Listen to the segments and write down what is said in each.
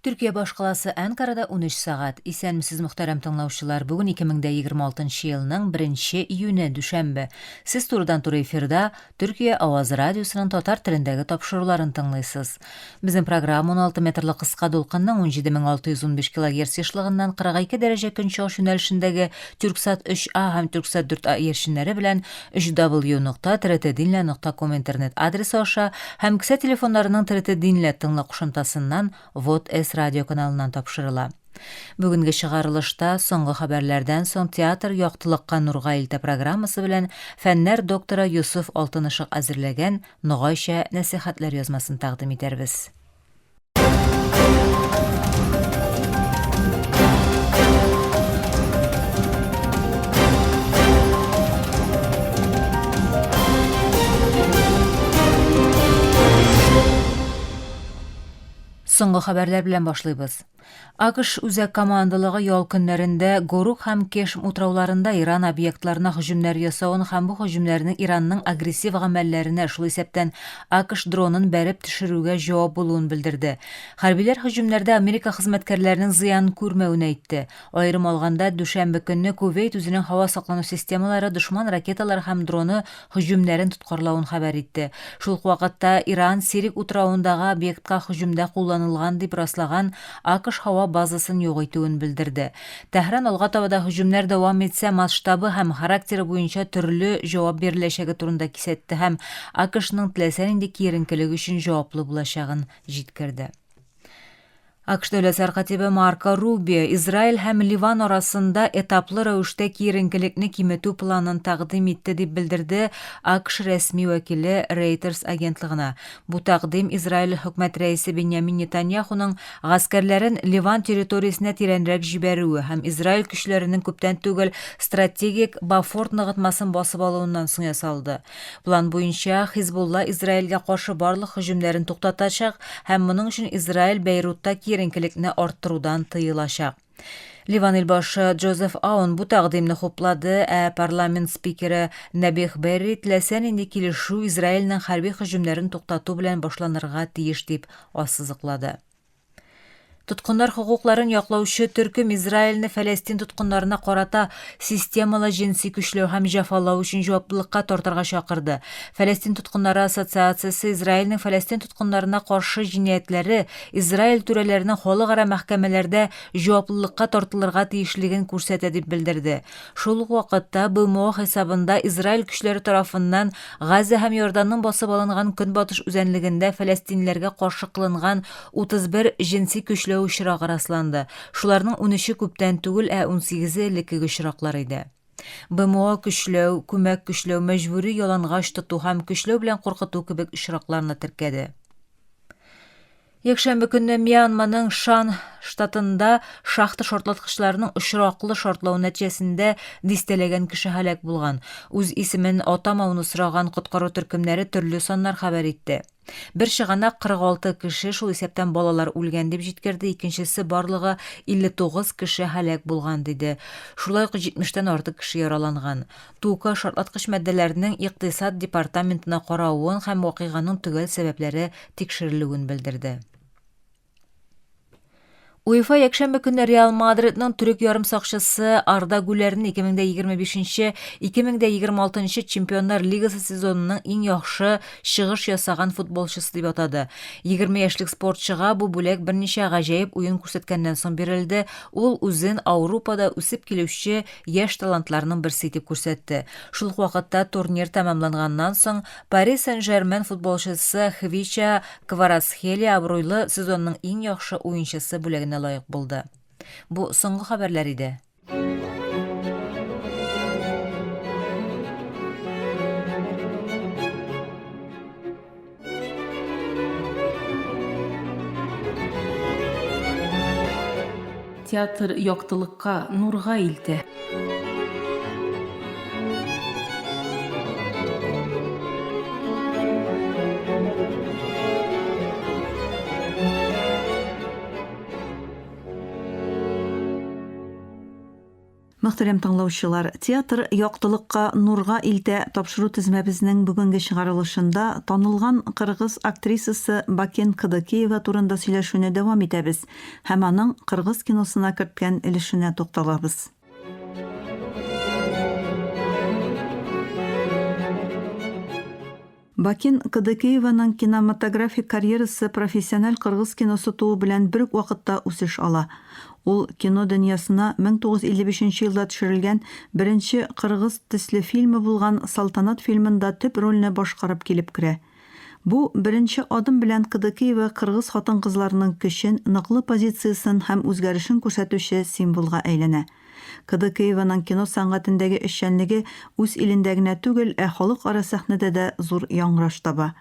Төркия башкаласы Әнкарада 13 сәгать. Исәнмесез, мөхтәрәм тыңлаучылар. Бүген 2026 елның 1 июне, дүшәмбе. Сез турыдан-туры эфирда Төркия авазы радиосының татар телендәге тапшыруларын тыңлыйсыз. Безнең программа 16 метрлы кыска дулкынның 17615 килогерц ешлыгыннан 42 дәрәҗә көнчыгыш юнәлешендәге Тюрксат 3А һәм Тюрксат 4А иярченнәре белән 3w.trtdinle.com интернет адресы аша һәм кесә телефоннарының TRT Dinle тыңла кушымтасыннан Вот С радио каналыннан тапшырыла. Бүгенге чыгарылышта соңгы хәбәрләрдән соң театр яктылыкка нурга илтә программасы белән фәннәр докторы Йосыф Алтынышык әзерләгән Ногайча нәсыйхәтләр язмасын тәкъдим итәрбез. Соңгы хәбәрләр белән башлыйбыз. АКШ үзәк командалыгы ял көннәрендә Горук һәм Кешм утрауларында Иран объектларына һөҗүмнәр ясавын һәм бу һөҗүмнәрнең Иранның агрессив гамәлләренә, шул исәптән АКШ дронын бәреп төшерүгә җавап булуын белдерде. Хәрбиләр һөҗүмнәрдә Америка хезмәткәрләренең зыян күрмәвен әйтте. Аерым алганда, дүшәмбе көнне Кувейт үзенең һава саклану системалары дошман ракеталары һәм дроны һөҗүмнәрен тоткарлавын хәбәр итте. Шул ук вакытта Иран Сирик утравындагы объектка һөҗүмдә кулланылган дип раслаган АКШ һава базасын юк итүен белдерде. Тәһран алга таба да һөҗүмнәр дәвам итсә, масштабы һәм характеры буенча төрле җавап биреләчәге турында кисәтте һәм АКШның теләсә нинди киеренкелек өчен җаваплы булачагын җиткерде. АКШ дәүләт сәркатибе Марко Рубио Израиль һәм Ливан арасында этаплы рәвештә киеренкелекне киметү планын тәкъдим итте, дип белдерде АКШ рәсми вәкиле Reuters агентлыгына. Бу тәкъдим Израиль хөкүмәт рәисе Беньямин Нетаньяхуның гаскәрләрен Ливан территориясенә тирәнрәк җибәрүе һәм Израиль көчләренең күптән түгел стратегик Бофорт ныгытмасын басып алуыннан соң ясалды. План буенча, Хизбулла Израильгә каршы барлык һөҗүмнәрен туктатачак һәм моның өчен Израиль Бәйрутта киеренкелекне арттырудан тыелачак. Ливан илбашы Джозеф Аун бу тәкъдимне хуплады, ә парламент спикеры Нәбих Берри теләсә нинди килешү Израильнең хәрби һөҗүмнәрен туктату белән башланырга тиеш дип ассызыклады. Тоткыннар хокукларын яклаучы төркем Израильне Фәләстин тоткыннарына карата системалы җенси көчләү һәм җәфалау өчен җаваплылыкка тартырга чакырды. Фәләстин тоткыннары ассоциациясе Израильнең Фәләстин тоткыннарына каршы җинаятьләре Израиль түрәләренең халыкара мәхкәмәләрдә җаваплылыкка тартылырга тиешлеген күрсәтә дип белдерде. Шул ук вакытта БМО хисабында Израиль көчләре тарафыннан Газа һәм Иорданның басып алынган көнбатыш үзәнлегендә фәләстинләргә каршы кылынган 31 җенси көчләү очрагы расланды. Шуларның унөче күптән түгел, ә унсигезе элеккеге очраклар иде. БМО көчләү, күмәк көчләү, мәҗбүри ялангач тоту һәм көчләү белән куркыту кебек очракларны теркәде. Якшәмбе көнне Мьянманың Шан штатында шахта шартлаткычларының очраклы шартлавы нәтиҗәсендә дистәләгән кеше һәлак булган. Үз исемен атамауны сораган коткару төркемнәре төрле саннар хәбәр итте. Бер чыганак 46 кеше, шул исәптән балалар үлгән дип җиткерде, икенчесе барлыгы 59 кеше һәлак булган диде. Шулай ук 70 тән артык кеше яраланган. Тука шартлаткыч матдәләрнең икътисад департаментына каравын һәм вакыйганың төгәл сәбәпләре тикшерелүен белдерде. УЕФА якшәмбе көнне Реал Мадридның төрек ярымсакчысы Арда Гүләрне 2025-2026 Чемпионнар Лигасы сезонының иң яхшы чыгыш ясаган футболчысы дип атады. 20 яшьлек спортчыга бу бүләк берничә гаҗәеп уен күрсәткәннән соң бирелде. Ул үзен Аурупада үсеп килүче яшь талантларның берсе итеп күрсәтте. Шул ук вакытта турнир тәмамланганнан соң Пари Сен-Жермен футболчысы Хвича Кварацхелия абруйлы сезонның иң яхшы уенчысы бүләгенә лаек булды. Бу соңгы хәбәрләр иде. Театр яктылыкка, нурга илтә. Мөхтәрәм тыңлаучылар, Театр яктылыкка, нурга илтә тапшыру тезмәбезнең бүгенге чыгарылышында танылган кыргыз актрисасы Бакен Кыдыкеева турында сөйләшүне дәвам итәбез һәм аның кыргыз киносына керткән өлешенә тукталабыз. Бакин Кыдыкееваның кинематографик карьерасы профессиональ кыргыз киносы туу белән бер үк вакытта үсеш ала. Ул кино дөньясына 1955 нче елда төшерелгән беренче кыргыз төсле фильмы булган Салтанат фильмында төп рольне башкарып килеп керә. Бу беренче адым белән Кыдыкеева кыргыз хатын-кызларының көчен, ныклы позициясен һәм үзгәрешен күрсәтүче символга әйләнә. Кыдыкееваның кино сәнгатендәге эшчәнлеге үз илендә генә түгел, ә халыкара сәхнәдә дә зур яңгыраш таба.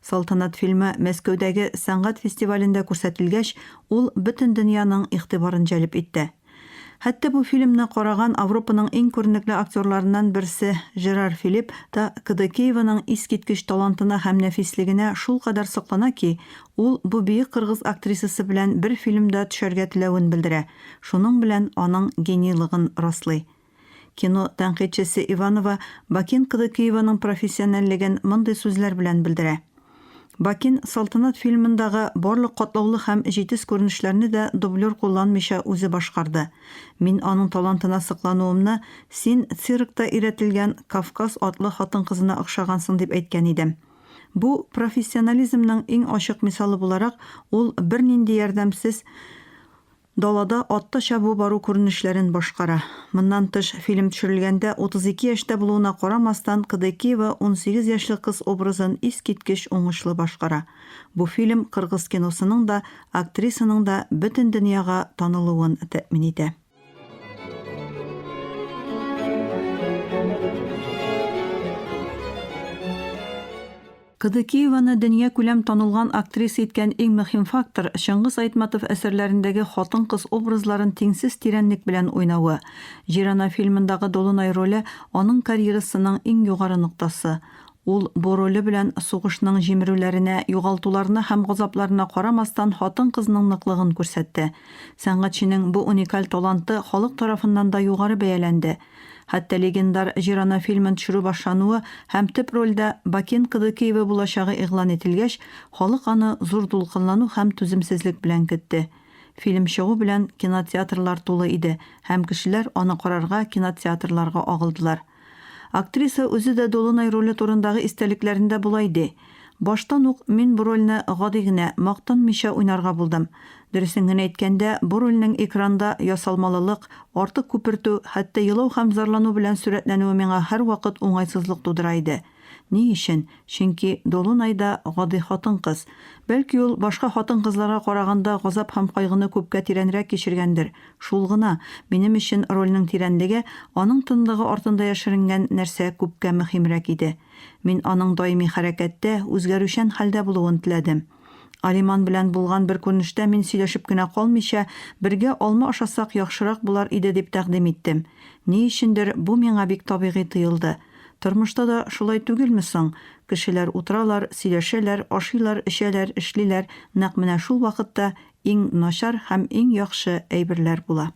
Салтанат фильмы Мәскәүдәге сәнгать фестивалендә күрсәтелгәч, ул бөтен дөньяның игътибарын җәлеп итте. Хәтта бу фильмны караган Авропаның иң күренекле актерларыннан берсе Жерар Филипп та Кыдыкееваның искиткеч талантына һәм нәфислегенә шулкадәр соклана ки, ул бу бөек кыргыз актрисасы белән бер фильмда төшәргә теләвен белдерә. Шуның белән аның генийлыгын раслый. Кино тәнкыйтьчесе Иванова Бакин Кыдыкееваның профессиональлеген мондый сүзләр белән белдерә, Бакин Салтанат фильмындагы барлык катлаулы һәм җитез күренешләрне дә дублер кулланмыйча үзе башкарды. Мин аның талантына соклануымны син циркта өйрәтелгән Кавказ атлы хатын-кызына охшагансың дип әйткән идем. Бу профессионализмның иң ачык мисалы буларак, ул бернинди ярдәмсез Далада атта чабу бару күренешләрен башкара. Моннан тыш, фильм төшерелгәндә 32 яшьтә булуына карамастан, Кыдыкеева 18 яшьлек кыз образын искиткеч уңышлы башкара. Бу фильм кыргыз киносының да, актрисаның да бөтен дөньяга танылуын тәэмин итә. Кыдыкееваны дөньякүләм танылган актриса иткән иң мөһим фактор, Чыңгыз Айтматов әсәрләрендәге хатын-кыз образларын тиңсез тирәнлек белән уйнавы. Җир-ана фильмындагы Долынай роле аның карьерасының иң югары ноктасы. Ул бу роле белән сугышның җимерүләренә, югалтуларына һәм газапларына карамастан хатын-кызның ныклыгын күрсәтте. Сәнгатьченең бу уникаль таланты халык тарафыннан да югары бәяләнде. Хәтта легендар Җир-ана фильмын төшерү башлануы һәм төп рольдә Бакен Кыдыкеева булачагы игълан ителгәч, халык аны зур дулкынлану һәм түземсезлек белән көтте. Фильм чыгу белән кинотеатрлар тулы иде һәм кешеләр аны карарга кинотеатрларга агылдылар. Актриса үзе дә Долынай роле турындагы истәлекләрендә болай ди, Баштан ук мин бу рольне гади генә, мактанмыйча уйнарга булдым. Дөресен генә әйткәндә, бу рольнең экранда ясалмалылык, артык күпертү, хәтта елау һәм зарлану белән сурәтләнүе миңа һәрвакыт уңайсызлык тудыра иде. Ни өчен? Чөнки Долунай да гади хатын-кыз. Бәлки ул башка хатын-кызларга караганда газап һәм кайгыны күпкә тирәнрәк кичергәндер. Шул гына. Минем өчен рольнең тирәнлеге, аның тынлыгы артында яшеренгән нәрсә күпкә мөһимрәк иде. Мин аның даими хәрәкәттә, үзгәрүчән хәлдә булуын теләдем. Алиман белән булган бер күренештә мин сөйләшеп кенә калмыйча, бергә алма ашасак яхшырак булар иде дип тәкъдим иттем. Ни өчендер бу миңа бик табигый тоелды. Тормышта да шулай түгелме соң? Кешеләр утыралар, сөйләшәләр, ашыйлар, эчәләр, эшлиләр, нәкъ менә шул вакытта иң начар һәм иң яхшы әйберләр була.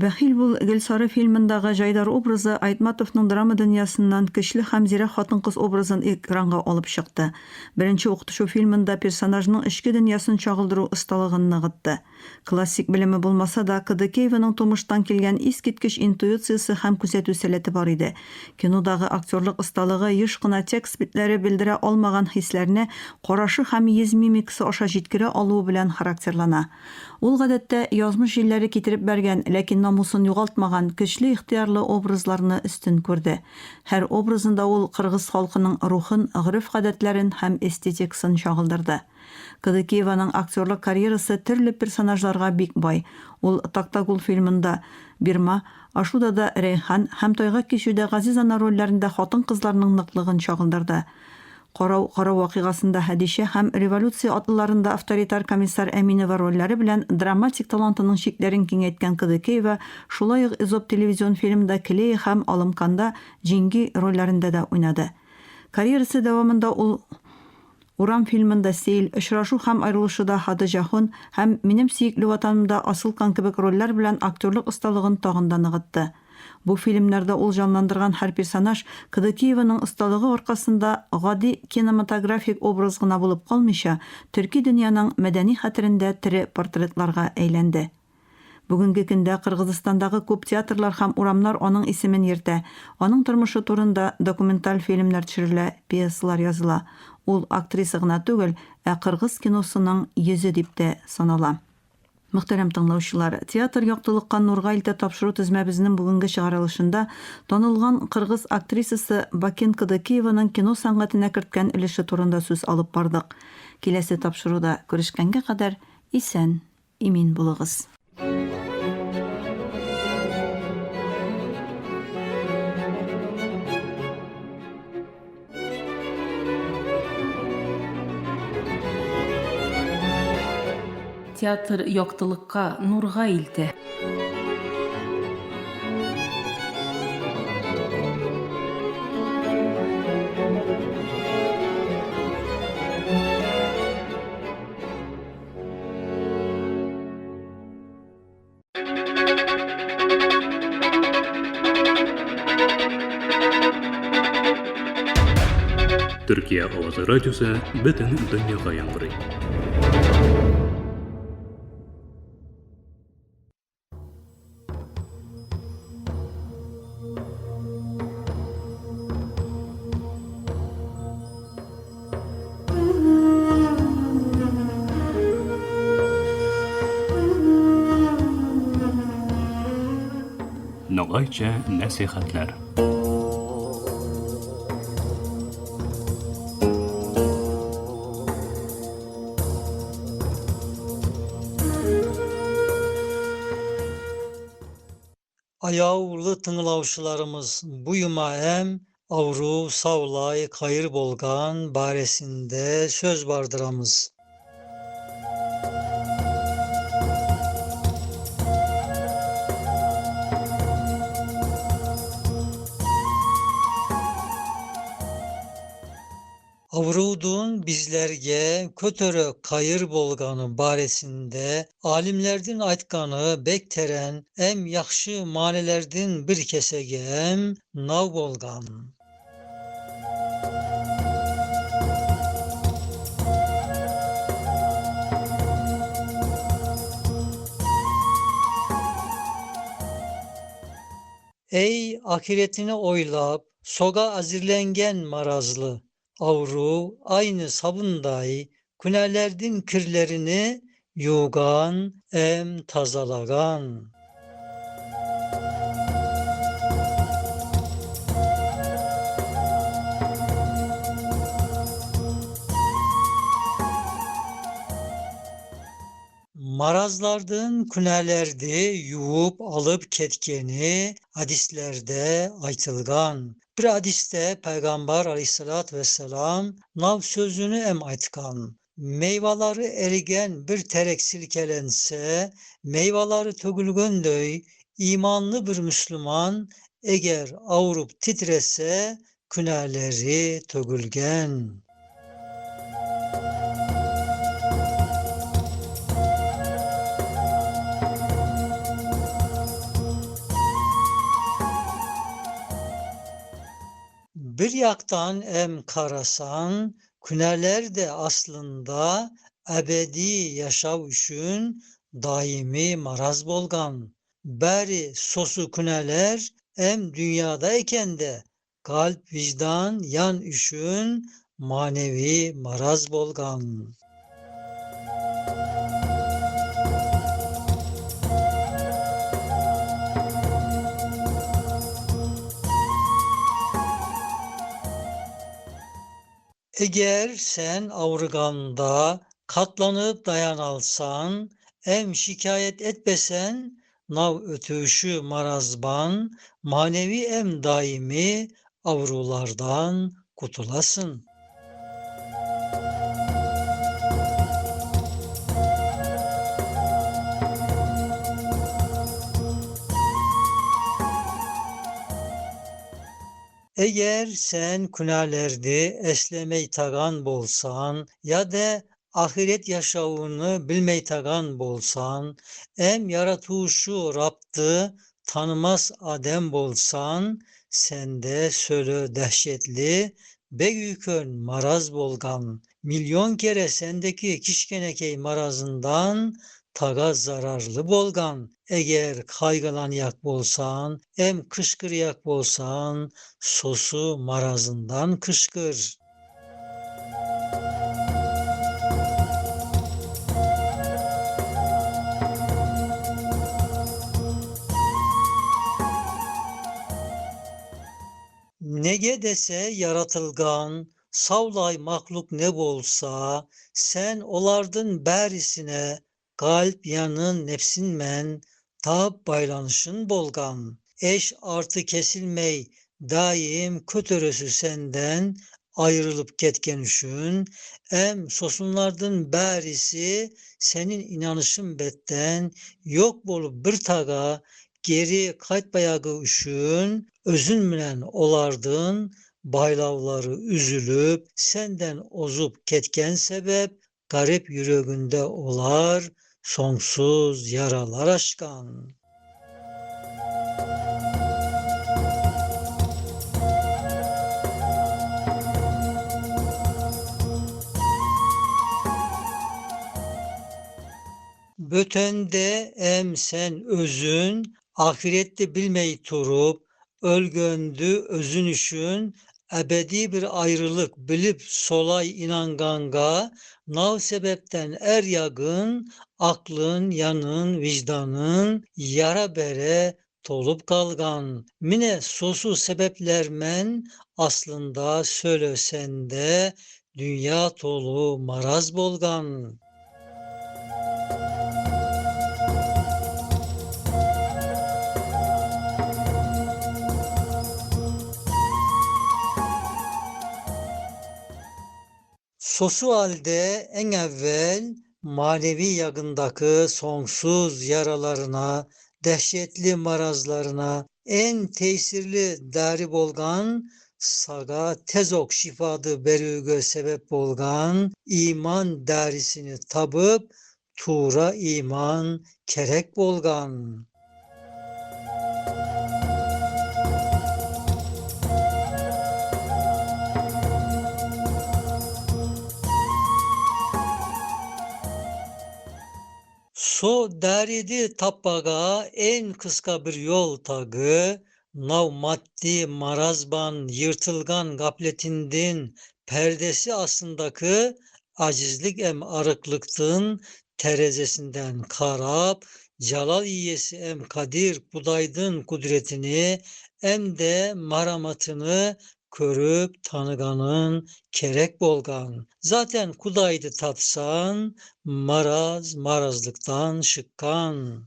Бәхил бул, Гөлсары фильмындагы Җайдар образы Айтматовның драма дөньясыннан көчле һәм зирәк хатын-кыз образын экранга алып чыкты. Беренче укытучы фильмында персонажның эчке дөньясын чагылдыру осталыгын ныгытты. Классик белеме булмаса да, Кыдыкееваның тумыштан килгән искиткеч интуициясе һәм күзәтү сәләте бар иде. Кинодагы актерлык осталыгы еш кына текст битләре белдерә алмаган хисләрне карашы һәм йөз мимикасы аша җиткерә алуы белән характерлана. Ул, гадәттә, язмыш җилләре китереп бәргән, ләкин намусын югалтмаган, көчле ихтыярлы образларны өстен күрде. Һәр образында ул кыргыз халкының рухын, гореф-гадәтләрен һәм эстетикасын чагылдырды. Кыдыкееваның актерлык карьерасы төрле персонажларга бик бай. Ул Тактагул фильмында Бирма, Ашудада Рәйхан һәм Тайгак кичүдә Газиз ана рольләрендә хатын-кызларның ныклыгын чагылдырды. Карау Карау вакыйгасында Хәдичә һәм Революция атлыларында авторитар комиссар Әминова рольләре белән драматик талантының чикләрен киңәйткән Кыдыкеева шулай ук Эзоп телевизион фильмында Клея һәм Алымканда Җиңги рольләрендә дә уйнады. Карьерасы дәвамында ул. Урам фильмында Сейл, Очрашу һәм аерылышуда Һады Җаһун һәм Минем сөекле ватанымда Асылкан кебек рольләр белән актерлык осталыгын тагын да ныгытты. Бу фильмнарда ул җанландырган һәр персонаж Кыдыкиеваның осталыгы аркасында гади кинематографик образ гына булып калмыйча, төрки дөньяның мәдәни хәтерендә тере портретларга әйләнде. Бүгенге көндә Кыргызстандагы күп театрлар һәм урамнар аның исемен йөртә, аның тормышы турында документаль фильмнар төшерелә, пьесалар языла. Ул актриса гына түгел, ә кыргыз киносының йөзе дип тә санала. Мөхтәрәм тыңлаучылар, Театр яктылыкка нурга илтә тапшыру тезмәбезнең бүгенге чыгарылышында танылган кыргыз актрисасы Бакен Кыдыкиеваның кино сәнгатенә керткән өлеше турында сүз алып бардык. Киләсе тапшыруда күрешкәнгә кадәр исән, имин булыгыз. Театр яктылыкка, нурга илтә. Төркия авазы радиосы бөтен дөньяга яңгырый. Ногайча нәсихәтләр. Аяулы тыңлаучыларымыз, бу йома әм авыру, саулай, кайыр болған баресінде сөз бардырамыз. Avrudun bizlerge kötörö kayır bolganı baresinde alimlerdin aytkanı bek teren em yaxşı manelerdin bir kesege em nav bolgan. Ey ahiretini oylap soga azirlengen marazlı avru aynı sabunday künelerdin kirlerini yugan em tazalagan. Marazlardın künelerdi yuvup alıp ketkeni hadislerde aytılgan. Bir hadiste Peygamber aleyhissalatü vesselam nav sözünü em aytkan. Meyvaları erigen bir terek silkelense, meyvaları tögülgönдөй imanlı bir Müslüman eğer avrup titrese küneleri tögülgen. Bir yaktan em karasan, küneler de aslında ebedi yaşav üçün daimi maraz bolgan. Beri sosu küneler em dünyadayken de kalp vicdan yan üçün manevi maraz bolgan. Eğer sen avruganda katlanıp dayanalsan, em şikayet etmesen, nav ötüşü marazban, manevi em daimi avrulardan kutulasın. Eger sen künalerdi eslemey tagan bolsan, ya da ahiret yaşavını bilmey tagan bolsan, em yaratuşu Rab'dı tanımaz adem bolsan, sende sölü dehşetli, bek maraz bolgan. Milyon kere sendeki kişkenekey marazından taga zararlı bolgan. Eger kaygılanyak bolsan, em kışkıryak bolsan, sosu marazından kışkır. Nege dese yaratılgan, savlay mahluk ne bolsa, sen olardın berisine, kalp yanın nefsinmen, tab baylanışın bolgan. Eş artı kesilmey, daim kötörösü senden, ayrılıp ketken üçün, em sosunlardın berisi, senin inanışın betten, yok bolup bir taga, geri kaytbayağı üçün, özün bilen olardın, baylavları üzülüp, senden ozup ketken sebep, garip yüreğinde olar, sonsuz yaralar aşkan. Bötende em sen özün, ahirette bilmey turup, ölgöndü özün üçün, ebedi bir ayrılık bilip solay inanganga, nav sebepten er yagın, aklın, yanın, vicdanın, yara bere tolup kalgan. Mine sosu sebeplermen aslında söylesen de dünya tolu maraz bolgan. Sosu halde en evvel manevi yakındaki sonsuz yaralarına, dehşetli marazlarına en tesirli dari bolgan, saga tezok şifadı berüge sebep bolgan, iman darisini tabıp, tuğra iman kerek bolgan. So daridi tappaga en kıska bir yol tagı, nav maddi marazban yırtılgan gafletindin perdesi aslındaki acizlik em arıklıktın terezesinden karap, calal iyesi em kadir kudaydın kudretini em de maramatını körüp tanıganın kerek bolgan. Zaten kudaydı tapsan, maraz marazlıktan şıkkan.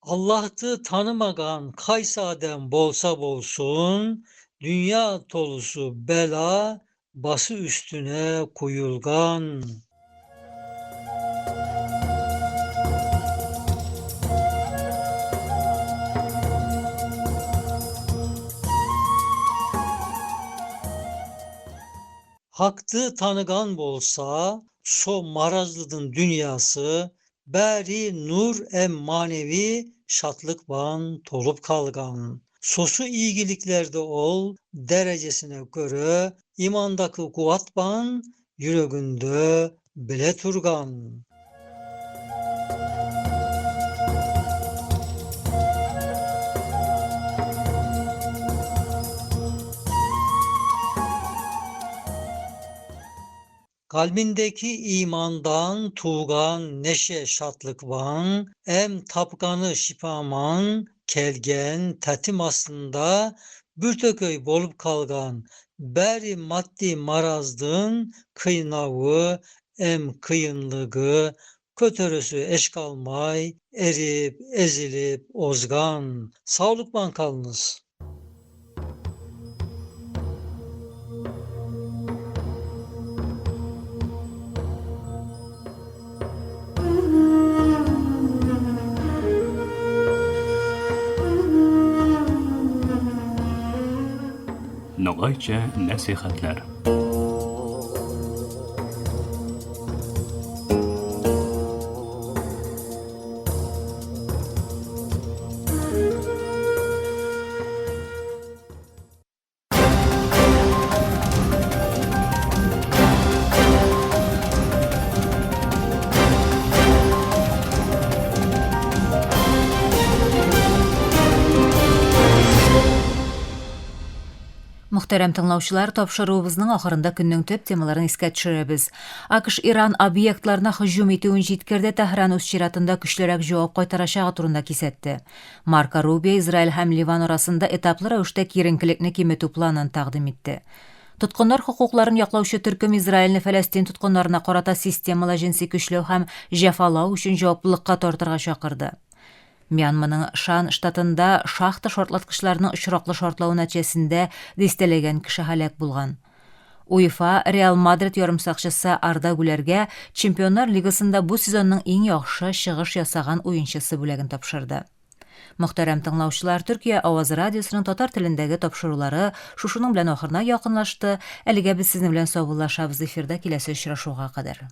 Allah'tı tanımagan kaysa adem bolsa bolsun, dünya tolusu bela bası üstüne kuyulgan. Haktı tanıgan bolsa, so marazlıdın dünyası, beri nur em manevi şatlık ban tolup kalgan. Sosu iyiliklerde ol, derecesine göre imandaki kuvvet ban, yüreğinde bile turgan. Kalbindeki imandan tuğgan neşe şatlık van, em tapkanı şifaman, kelgen tetim aslında, bürtököy bolup kalgan, beri maddi marazdın kıynavı, em kıyınlığı, kötörüsü eş kalmay, erip ezilip ozgan. Sağlıkman kalınız. Муллайча нәсихәтләр. Мөхтәрәм тыңлаучылар, тапшыруыбызның ахырында көннең төп темаларын искә төшерәбез. АКШ Иран объектларына һөҗүм итүен җиткерде, Тәһран үз чиратында көчлерәк җавап кайтарачагы турында кисәтте. Марко Рубио Израиль һәм Ливан арасында этаплы рәвештә киеренкелекне киметү планын тәкъдим итте. Тоткыннар хокукларын яклаучы төркем Израильне Фәләстин тоткыннарына карата системалы җенси көчләү һәм җәфалау өчен җаваплылыкка тартырга чакырды. Мьянманың Шан штатында шахта шартлаткычларының очраклы шартлавы нәтиҗәсендә дистәләгән кеше һәлак булган. УЕФА Реал Мадрид ярымсакчысы Арда Гүләргә Чемпионнар Лигасында бу сезонның иң яхшы чыгыш ясаган уенчысы бүләген тапшырды. Мөхтәрәм тыңлаучылар, Төркия авазы радиосының татар телендәге тапшырулары шушының белән ахырына якынлашты. Әлегә без сезнең белән саубуллашабыз эфирда киләсе очрашуга кадәр.